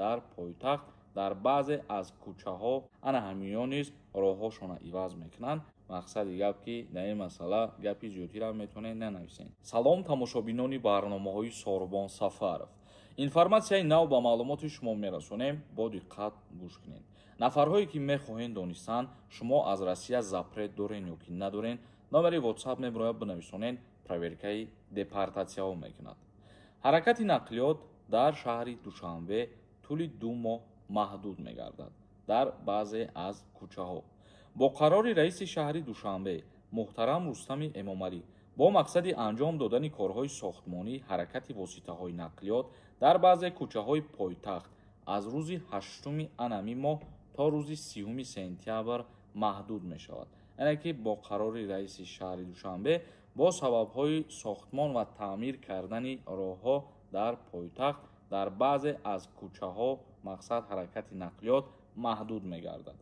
Дар пойтахт дар баъзе аз кӯчаҳо ана ҳамиён низ роҳҳошонро иваз мекунанд. Мақсади гап, ки дар ин масъала гапи зиёдтиро метавонед нанависед. Салом, тамошобинони барномаҳои Сорбон Сафаров. Информатсияи нав ба маълумоти шумо мерасонем, бо диққат гӯш кунед. Нафарҳое ки мехоҳед донистан, шумо аз Россия запрет дорен ё ки надорен, номери WhatsApp мебирояд, бинависонед, проверкаи депортатсияҳо мекунад. Ҳаракати нақлиёт дар шаҳри Душанбе тӯли 2 моҳ маҳдуд мегардад дар баъзе аз кӯчаҳо. Бо қарори раиси шаҳри Душанбе муҳтарам Рустами Эмомалӣ, бо мақсади анҷом додани корҳои сохтмонӣ, ҳаракати воситаҳои нақлиёт дар баъзе кӯчаҳои пойтахт аз рӯзи 8-уми анами моҳ то рӯзи 30 сентябр маҳдуд мешавад. Яъне ки бо қарори раиси шаҳри Душанбе, бо сабабҳои сохтмон ва таъмир кардани роҳҳо дар пойтахт дар баъзе аз кӯчаҳо, мақсад, ҳаракати нақлиёт маҳдуд мегардад.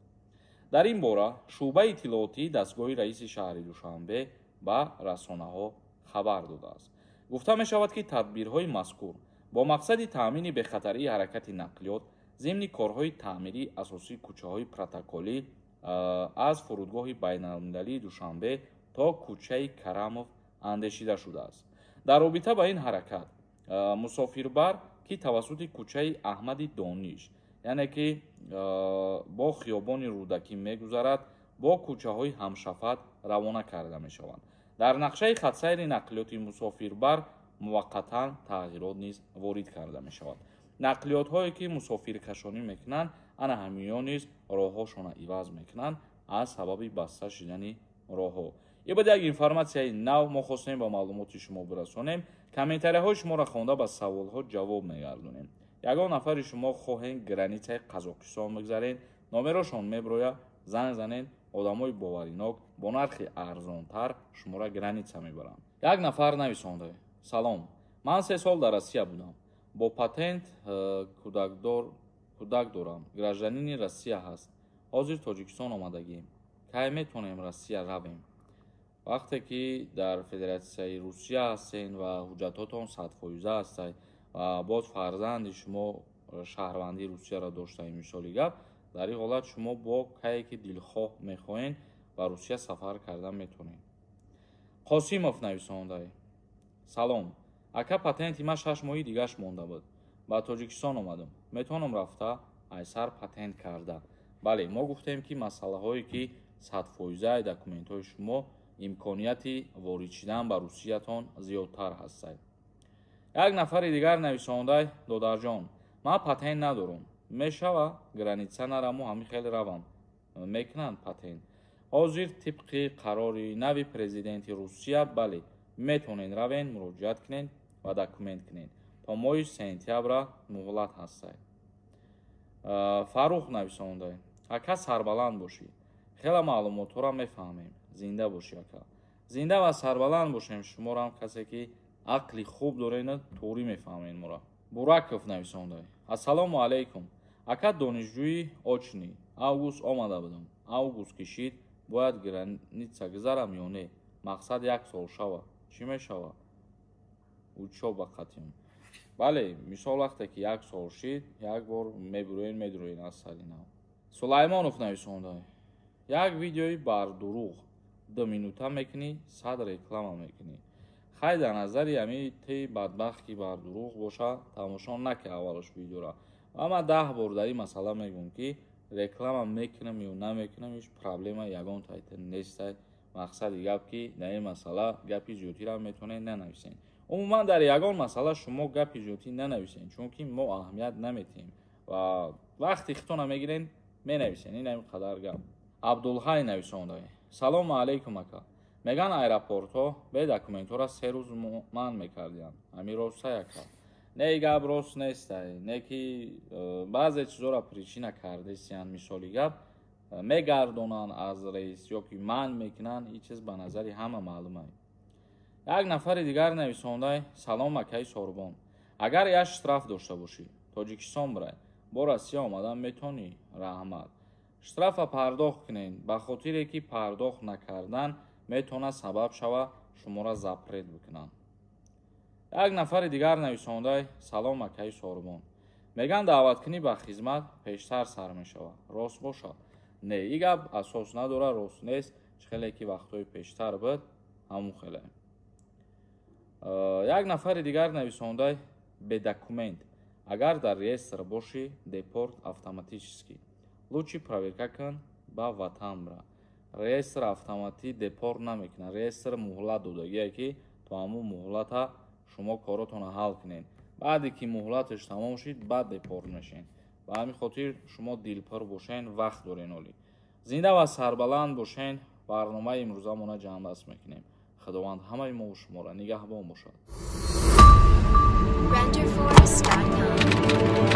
Дар ин бора шӯъбаи иттилоотии дастгоҳи раиси шаҳри Душанбе ба расонаҳо хабар додааст. Гуфта мешавад, ки тадбирҳои мазкур бо мақсади таъмини бехатарии ҳаракати нақлиёт зимни корҳои таъмирии асосии кӯчаҳои протоколӣ аз фурудгоҳи байналмилалии Душанбе то кӯчаи Карамов андешида шудааст. Дар робита ба ин ҳаракат, мусофирбар, ки тавассути кӯчаи Аҳмади Дониш, яъне ки бо хиёбони Рӯдакӣ мегузарад, бо кӯчаҳои ҳамшафат равона карда мешаванд. Дар нақшаи хатсайри нақлиёти мусофирбар муваққатан тағйирот низ ворид карда мешавад. Нақлиётҳое ки мусофиркашонӣ мекунанд, ана ҳамиён низ роҳҳошонро иваз мекунанд аз сабаби баста шудани роҳҳо. Ин буд як информатсияи нав, мо хостем ба маълумоти шумо бирасонем. Комментарияҳои шуморо хонда, ба саволҳо ҷавоб мегардонем. Ягон нафари шумо хоҳем границаи Қазоқистон бигзарен, номерошон меброя, занг занед, одамои боваринок бо нархи арзонтар шуморо граница мебаранд. Як нафар нависонда: «Салом, ман 3 сол дар Россия будам бо патент, кӯдак дорам, гражданини Россия ҳаст. Ҳозир Тоҷикистон омадагием, кай метавонем Россия равем?» Вақте ки дар Федератсияи Русия ҳастен ва ҳуҷҷатҳотон 100 фоиза ҳастай ва боз фарзанди шумо шаҳрвандии Русияро доштаи, мисоли гап, дар ин ҳолат шумо бо кае ки дилхоҳ мехоҳед, ба Русия сафар карда метавонед. Қосимов нависондай: «Салом, ака, патенти ман 6 моҳи дигаш монда буд, ба Тоҷикистон омадам, метавонам рафта айсар патент карда?» Бале, мо гуфтем, ки масъалаҳое ки 100 фоизаи документҳои шумо, имконияти ворид шудан ба Русиятон зиёдтар ҳастад. Як нафари дигар нависондай: «Додарҷон, ман патент надорам, мешава граница нараму ҳамин хел равам?» Мекунанд патент ҳозир тибқи қарори нави президенти Русия. Бале, метавонед равен, муроҷиат кунед ва документ кунед, то моҳи сентябра муҳлат ҳастад. Фаррух нависондай: «Ака, сарбаланд бошӣ, хеле маълумотҳоро мефаҳмем, зинда бошӣ, ака». Зинда ва сарбаланд бошем шуморам, касе ки ақли хуб доред, туғрӣ мефаҳмед моро. Бураков нависондай: «Ассалому алайкум, ака, донишҷӯи очный, август омада будам, август кишид, бояд граница гузарам ё не? Мақсад, як сол шава, чӣ мешава учёба қатъим?» Бале, мисол, вақте ки як сол шид, як бор мебуроен, медуроен аз сари нав. Сулаймонов нависондай: «Як видеои бардурӯғ 2 минута мекунӣ, 100 реклама мекунӣ». Хай, дар назари ами ти бадбахт, ки бардурӯғ боша, тамошо наки аввалаш видеора. Ва ман 10 бор дар ин масъала мегӯм, ки реклама мекунам ё намекунам, ҳеҷ проблема ягон тайта нестай. Мақсади гап, ки дар ин масъала гапи зиёдтиро метавонед нанависед. Умуман, дар ягон масъала шумо гапи зиёдтӣ нанависед, чунки мо аҳамият наметиҳем ва вақти хитона мегирен, менависен. Ин ҳамин қадар гап. Абдулҳай нависонда: «Салому алайкум, ака, меган, аэропортҳо бе документҳоро 3 рӯз манъ мекардиянд, ҳамин ростай, ака?» Не, гап рост нестай. Не ки баъзе чизҳоро причина кардесиянд, мисоли гап, мегардонанд аз рейс ё ки манъ мекунанд. Ин чиз ба назари ҳама маълум ай. Як нафари дигар нависондай: «Салом, акаи Сорбон, агар як штраф дошта бошӣ, Тоҷикистон бирай, бо Россия омадан метавонӣ? Раҳмат». Штрафа пардохт кунед, ба хотире ки пардохт накардан метавонад сабаб шава шуморо запрет бикунанд. Як нафари дигар нависондай: «Салом, акаи Сорбон, Меган даъваткунӣ ба хизмат пештар сар мешавад. Рост бошад? Не, и гап асос надорад, рост нест. Чӣ хеле ки вақтҳои пештар буд, ҳамун хеле. Як нафари дигар нависондай: бе документ агар дар реестр бошӣ, депорт автоматически. Лучше проверка кун, ба ватан бира. Реестр автоматӣ депорт намекунад. Реестр муҳлат додагие, ки то ҳамун муҳлата шумо коротонро ҳал кунед. Баъде ки муҳлаташ тамом шид, баъд депорт мешен. Ба ҳамин хотир шумо дилпур бошен, вақт дорен. Олӣ, зинда ва сарбаланд бошен. Барномаи имрӯзамона ҷамъбаст мекунем. Худованд ҳамаи мову шуморо нигаҳбон бошад. Renderforest.com.